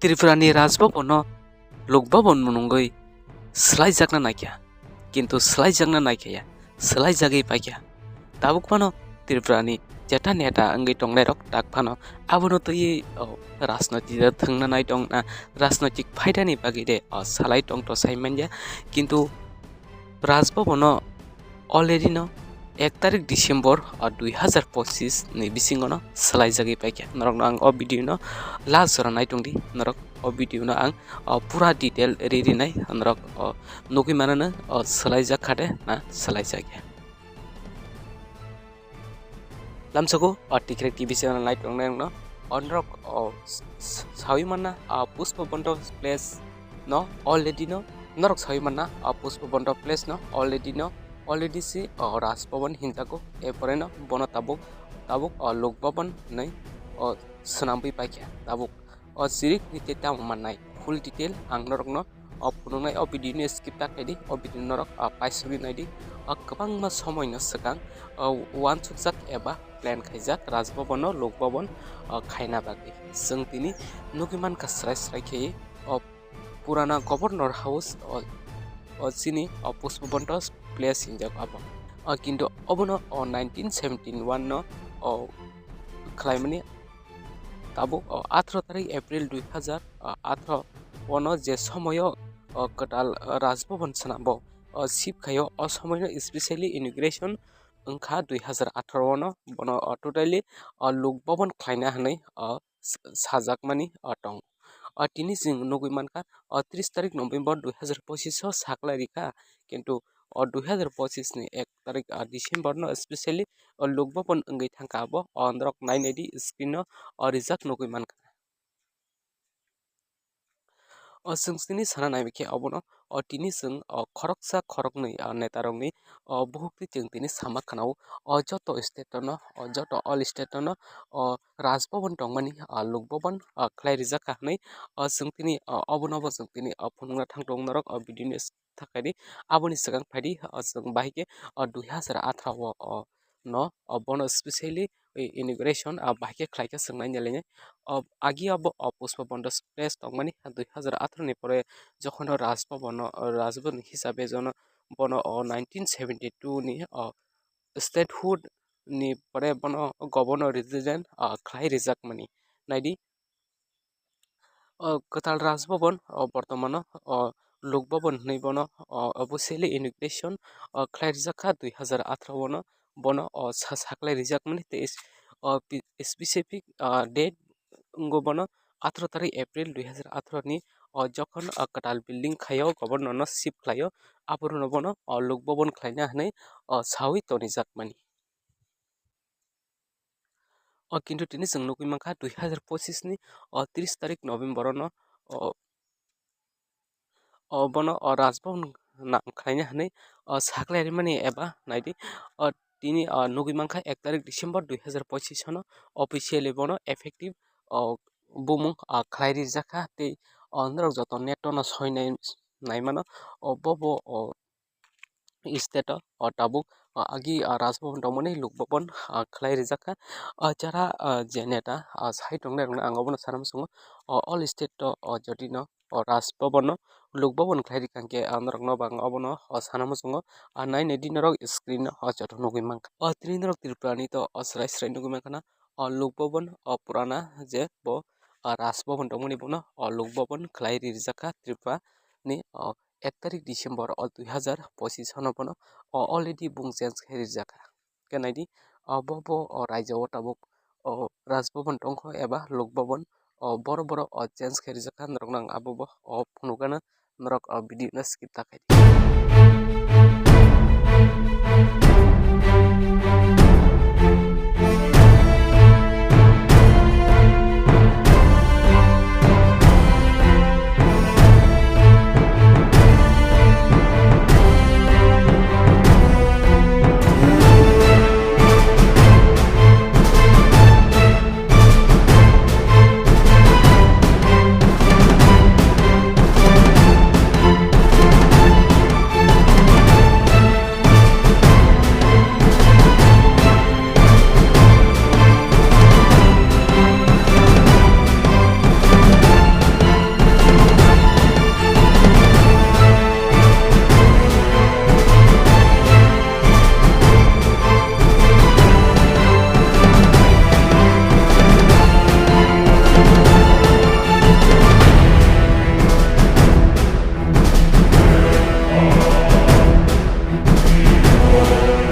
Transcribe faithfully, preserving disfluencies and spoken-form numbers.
Tripura ni Raj Bhavan no Lok Bhavan mwnwngwi swlaijakna naikha, kintu swlaijakna naikha ya, swlaijagwi paikha. Tabuk phano Tripura ni jeta neta wngwi tongnairok tak phano abono twiwi, o, rajnoitik da thwngna nai tong na, rajnoitik phaidani bagwi de, o, salai tong to sai manya, kintu Raj Bhavan no already no ek tarik December, o, dui hazar pochis ni bisingo no swlaijagwi paikha. Norok no ang o video no last jora nai tong di, norok o video no ang, o, pura detail ri rinai norok, o, nugwi mano no, o, swlaijak kha de na swlaijakya. Lamsoko, o, Tikhrek T V channel nai tongnai wngno, o, norok, o, s-, s-, sawi manna, o, Pushpa Bondo Place no already no, norok sawi manna, o, Pushpa Bondo Place no already no, already si, o, Raj Bhavan hinjago, e pore no bono tabuk, tabuk, o, Lok Bhavan hinwi, o, swnamwi paikha tabuk. O, chirik ni tei tamo mannai full detail ang norokno o phunuknai, o video no skip ta khaidi, o video norok, o, paisukgwi naidi. O, kwbangma somoino swkang, o, uansukjak eba plan khaijak Raj Bhavan no Lok Bhavan, o, khaina bagwi. Chwng tini nugwi mankha srai srai khe, o, purana Governor House, o, o, chini, o, Pushpa Bondo Place hinjak abo. O, kintu obono, o, nineteen seventy one no, o, khlaimani tabuk, o, atharo tarik April dui hazar atharo ono je somoyo, o, kwtal, o, Raj Bhavan swnambo, o, shift khaio, o somoino specially inauguration wngkha dui hazar atharo ono, bono, o, totally, o, Lok Bhavan khlaina hinwi, o, s-, sajakmani, o, tong. O, tini chwng nugwi mankha, o, tris tarik November dui hazar pochis o saklai rikha, kintu o dui hazar pochis ni ek tarik, ah, December no specially o Lok Bhavan wngwi thangkha abo, o norok nai naidi screen o, o rijak nugwi mankha. O chwng tini sana nai khe obono, o tini chwng, o khoroksa khoroknwi, o netarokni, o buhuk twi chwng tini sama khna-o, o joto state no, o joto all state no, o Raj Bhavan tongmani, o Lok Bhavan, o khlai rijak kha hinwi, o chwng tini, o obono bo chwng tini, o phunukna thang tongo norok, o video ni thakani. Aboni swkang phaidi, o, chwng bahai khe, o, dui hazar atharo o, o, no, o, bono specially, o, inauguration, o, bahai khe khlai khe chwng nai nai lainai. O, agi abo, o, Pushpa Bondo Place tongmani dui hazar atharo ni pore jokhon o Raj Bhavan o, o, Raj Bhavan hisabe jono bono, o, nineteen seventy two ni, o, statehood ni pore bono Governor Resident, o, khlai rijakmani. Naidi, o, kwtal Raj Bhavan, o, bortomano, o, Lok Bhavan hinwi bono, o, officially inauguration, o, khlai rijak kha dui hazar atharo ono, bono, o, sa-, saklai rijakmani tei s-, o, pi-, specific, o, date wngwi bono atharo tarik April dui hazar atharo ni, o, jokhon, o, kwtal building khaio, Governor no shift khlaio, aphuru no bono, o, Lok Bhavan khlaina hinwi, o, sawi tonijakmani. O, kintu tini chwng nugwi mankha dui hazar pochis ni, o, tris tarik November ono, o, o, bono, o, Raj Bhavan nang khlaina hinwi, o, saklai rimani eba naidi, o, tini, o, nugwi mankha ek tarik December dui hazar pochis ono officially bono effective, o, bumung, o, khlai rijak kha tei, o, norok joto net o no soi nai, nai mano, o, bo, bo, o, state o, o, tabuk, o, agi, o, Raj Bhavan tongmani Lok Bhavan, o, khlai rijak kha. O, jara, o, je neta, o, sai tongnai rokno ang obono sana muchungo, o, all state o, o, jotino, o, Raj Bhavan no Lok Bhavan khlai rikha hwnkhe, o, norokno bo ang obono, o, sana muchungo, o, nai naidi norok screen o, o, joto nugwi mankha. O, tini norok Tripura ni to, o, srai srai nugwi mankha na, o, Lok Bhavan, o, purana je bo, o, Raj Bhavan tongmani bono, o, Lok Bhavan khlai rijak kha Tripura ni, o, ek tarik December o dui hazar pochis ono bono, o, already bung change khe rijak kha. Khe naidi, o, bo, bo, o, raijao tabuk, o, Raj Bhavan tongkho eba Lok Bhavan, o, boro boro, o, change khe rijak kha norokno ang abo bo, o, phunukgano norok, o, video no skip ta khaidi.